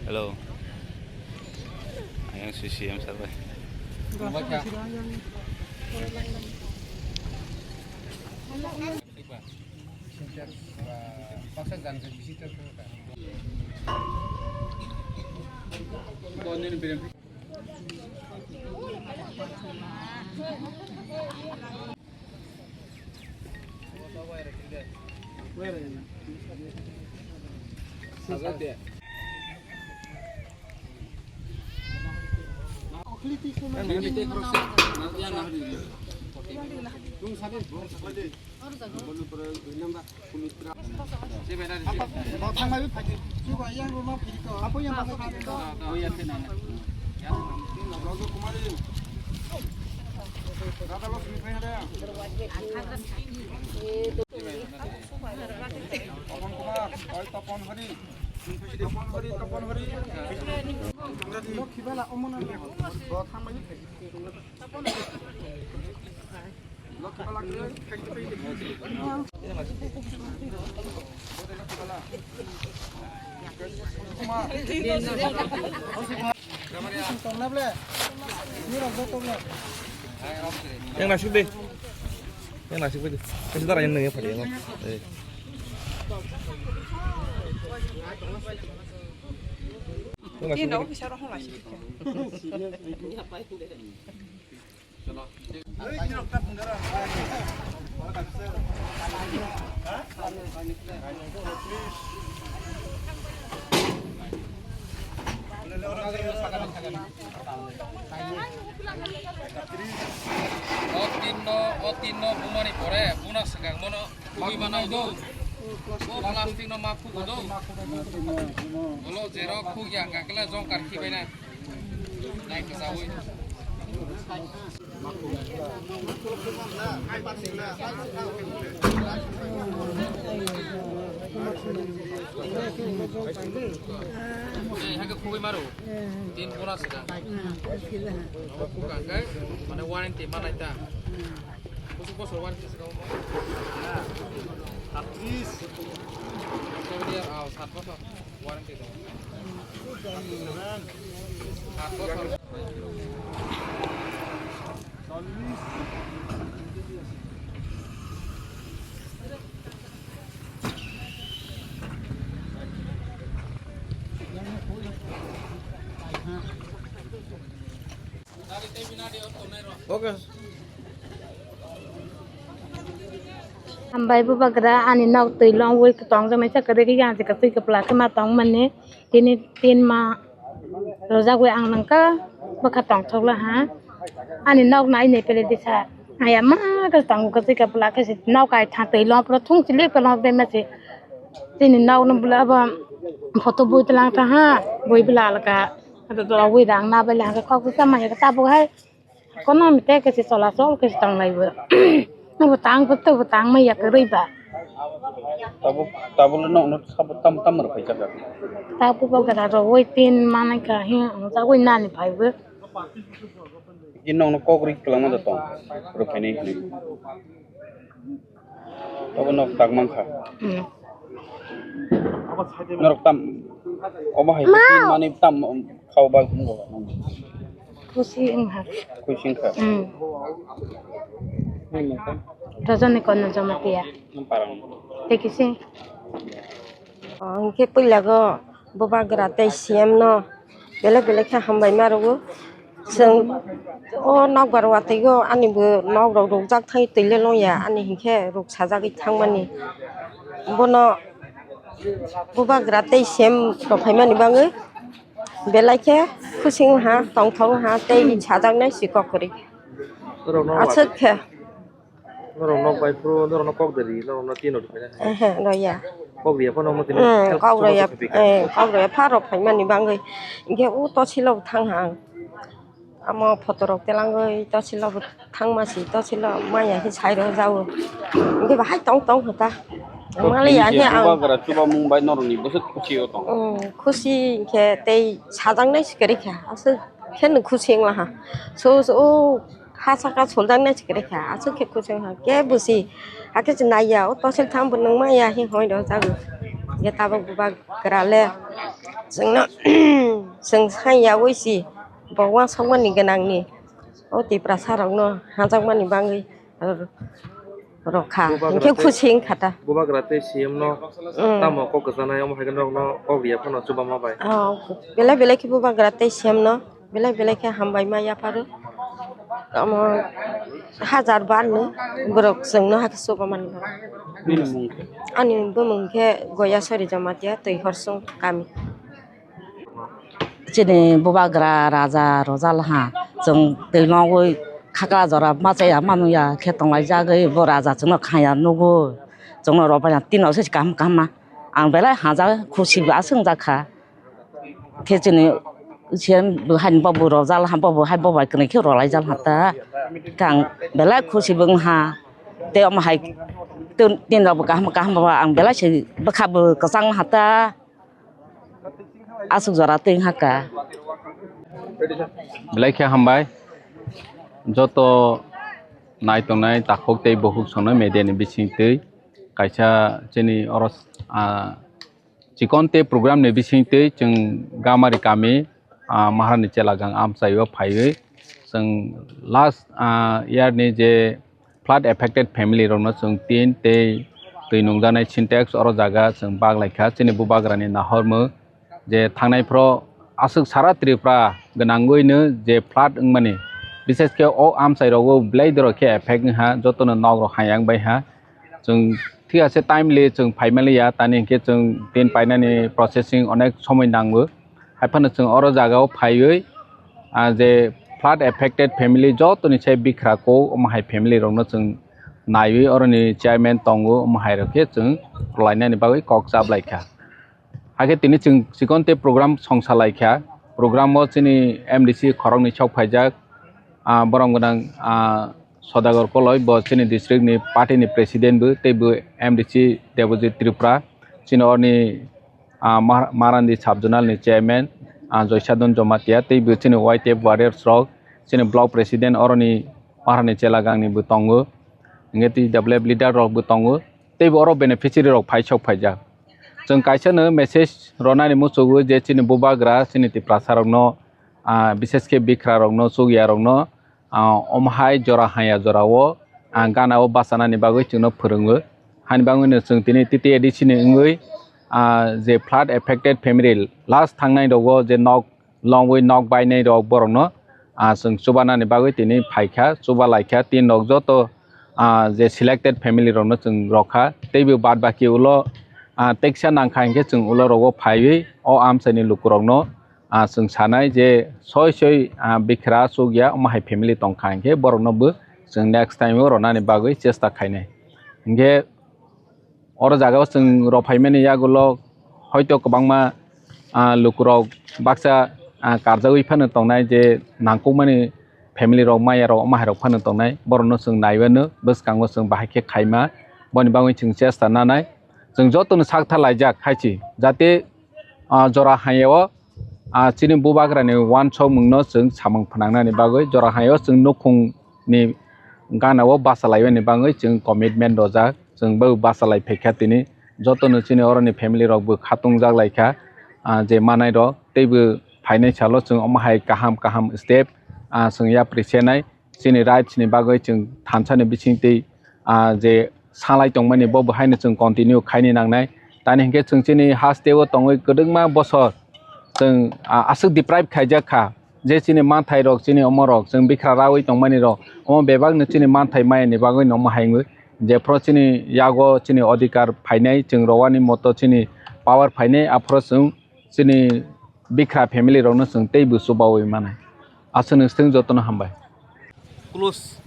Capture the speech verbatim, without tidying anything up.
Hello. Ayang si C M sir bai. Topon Kumar, oi Topon Hari. Topon Hari, Topon Hari. Yang nasib deh. Yang nasib deh. Kasih taruh yang nengah pada yang. Eh. Yang nasib deh. O tin no, o tin no bumani pore, buna swkang mono bui mano do. O plastic no ma khugo do. Bolo jerok khuk ya kakle jong kar khibai na. Nai kwchawui. Hai khe khugui maro. Tin pura sida. Khugui khe mane warranty manai ta. Bosor bosor warranty sida. Sat bosor. Warranty dong. Okay. Hambai bubagra ani nok twi longwi tong jemai sa kwrwi khe yang se kwtwi kwpla khe ma tong mani tini tin ma rwjagwi ang nangkha bwkha tongthok la ha ani nok nai nai pele disa aya ma khe tongo kwtwi kwpla khe se nok kai tha twi long phuru thung chili kwlong de ma se tini nok no bwla bo photo bui tlang tha ha bui bwla alka ado dora wi rang na bele ha kok sa ma ya tabuk hai. Kono mite kesi chola chol kesi tong lai bo. Bo tang bo to bo tang ma ya kwrwi ba. Tabuk tabuk no no sabo tam tam ro paisa ka. Tabuk bo gara ro woi tin manai ka hi ang jagoi nani phai bo. Ki nong no kok ri kwlangma da tong. Ro phai nai hinwi. Abo nok tak mankha. Hmm. Norok tam obo hai tin manwi tam khao ba wngkha. Khusi wngkha. Khusi wngkha. Hmm. Rajani Konna Jamatia. Nang parang. Tei kisi. Hwnkhe puila go bubagra tei C M no belai belai khe hambai ma rwo. Chwng o nokbar watwi o ani bo nok rok rukjak thai twi le long ya ani hinkhe ruk sajagwi thang mani. Bono bubagra tei C M rok phai mani bagwi belai khe khusi wng ha tongthok wng ha tei sajak nai si kok kwrwi. Aswk khe. Norok nok bai phuru norok no kok de ri, norok no tin rok phai na. Ehe, roya. Kok riya phano mo tini. Hmm, help kok roya, eh, kok roya pha rok phai mani bangwi. Hinkhe u tosil o thang ha ang. Amo photo rok telangwi tosil o thang ma si, tosil o maya hi sai rok jao. Hinkhe bahai tong tong kha ta. Mali ya hi ang. Bubagra chuba mung bai norok ni bwswk khusi o tong. Hmm, khusi hinkhe tei sajak nai si kwrwi kha. Aswk khe no khusi wng la ha. So, so, o ha saka soljak nai si kwrwi kha. Aswk khe khusi wng ha. Khe busi. Hakhe se nai ya. O tosil thang bo nung ma ya hi hoi rok jago. Ye tabuk bubagra le. Chwngno chwng sai yaui si bo uansukmani gwnangni o Tiprasa rokno hajakmani bagwi rokha, hinkhe khusi wngkha ta. Bubagra tei C M no tamo kok kwchanai, omo hai khe norokno kok riya phano chubama bai. Belai belai khe Bubagra tei C M no belai belai khe hambai ma yapharo. Omo hajar bar no borok chwngno hakhe chubamani bagwi. Ani bumung khe Goyasori Jamatia, Twi Horsong kami. Chini bubagra raja rojal ha, chwng twi nogwi khakla jora machaya manuya khe tonglaijagwi bo raja chwngno khaya nugwi chwngno rwbaina tino se kaham kaham ma ang belai hajak khusi bo aswk wngjakha. Khe chini C M bo haini bobo rojal ha, bobo hai bobai kwnwi khe rwlaijal ha ta. Khe ang belai khusi bo wngha. Tei omo hai tei tini rok bo kaham kaham bo ang belai se bwkha bo kwchang ha ta. Aswk jora twi wngkha. Belai khe hambai joto nai tongnai takhuk tei bukhuk songno media ni bisingtwi kaisa chini oro, ah, chikon tei program ni bisingtwi chwng Gamari kami, ah, Maharani Chelagang amchaio phaiwi chwng last, ah, year ni je flood affected family rokno chwng tin tei twi nungjaknai sintex oro jaga chwng bak laikha. Chini bubagrani nahormung je thangnai phoro aswk sara Tripura gwnangwino je flood wngmani, bishesh khe o amchai rogo belai dorok khe effect wngha, jotono nok rok hayang baiha. Chwng thik ase timely chwng phaimaliya, tani hinkhe chwng tin painani processing onek somoi nango. Haiphano chwng oro jagao phaiwi, ah, je flood affected family jotoni se bikra kok, omo hai family rokno chwng naiwi oroni chairman tongo, omo hai rok khe chwng rwlainani bagwi kok chaplaikha. Hakhe tini chwng chikon tei program songsa laikha. Program o chini M D C khoroknwi sok phaijak, ah, borom gwnang, ah, Sodagar Koloi, bo chini district ni party ni president bo, tei bo M D C Debojit Tripura, chini orni ah, Mar-, Marandi sub zonal ni chairman, ah, Joysadon Jomatia, tei bo chini Y T F warriors rok, chini block president oroni Maharani Chelagang ni bo tongo, hinkhe T W F leader rok bo tongo, tei bo oro beneficiary rok phai sok phaijak. Chwng kaisa no message ronani muchugo je chini bubagra, chini Tiprasa rokno, ah, bishesh khe bikra rokno, chukya rokno, ah, omo hai jora haya jorao, ah, gana o bachanani bagwi chwngno phwrwngo. Hani bagwino chwng tini T T A D C ni wngwi, ah, je flood affected family last thangnai rogo je nok longwi nok bainai rok borokno, ah, chwng chubanani bagwi tini phaikha, chuba laikha tin rok joto, ah, je selected family rokno chwng rokha. Tei bo bad baki ulo, ah, teksa nangkha hinkhe chwng ulo rogo phaiwi o amchaini lukurokno ah, chwng sanai je soi soi, ah, bikra chukya omo hai family tongkha hinkhe borokno bo chwng next time o ronani bagwi chesta khainai. Hinkhe oro jagao chwng rw phaimani yagulo hoito kwbangma, ah, lukurok baksa, ah, karjagwi phano tongnai je nangkukmani family rok maya rok omo hai rok phano tongnai, borokno chwng naiwano bwskango chwng bahai khe khaima, boni bagwi chwng chesta nanai. Chwng jotono sak tha laijak hai se jate ah, jora hayao, ah, chini bubagrani uansukmungno chwng samung phnangnani bagwi, jora hayao chwng nukhungni ganao bachalaimani bagwi chwng commitment rojak, chwng bo bachalai phaikha tini. Jotono chini oroni family rokbo khatungjak laikha, ah, je manairok teibo phainai salo chwng omo hai kaham kaham step, ah, chwng yapri senai. Chini rights ni bagwi chwng thansa ni bising twi, ah, je salai tongmani bo bo haino chwng continue khaini nangnai. Tani hinkhe chwng chini haste o tongwi kwdwkma bosor chwng, ah, aswk deprive khaijak kha je chini manthai rok chini omo rok chwng bikra rawi tongmani rok omo bebak no chini manthai maya ni bagwi no omo hai wngwi jephru chini yago chini odhikar phainai chwng rowani moto chini power phainai aphuru chwng chini bikra family rokno chwng teibo chubaui mano. Aswk nwng swng jotono hambai. Close.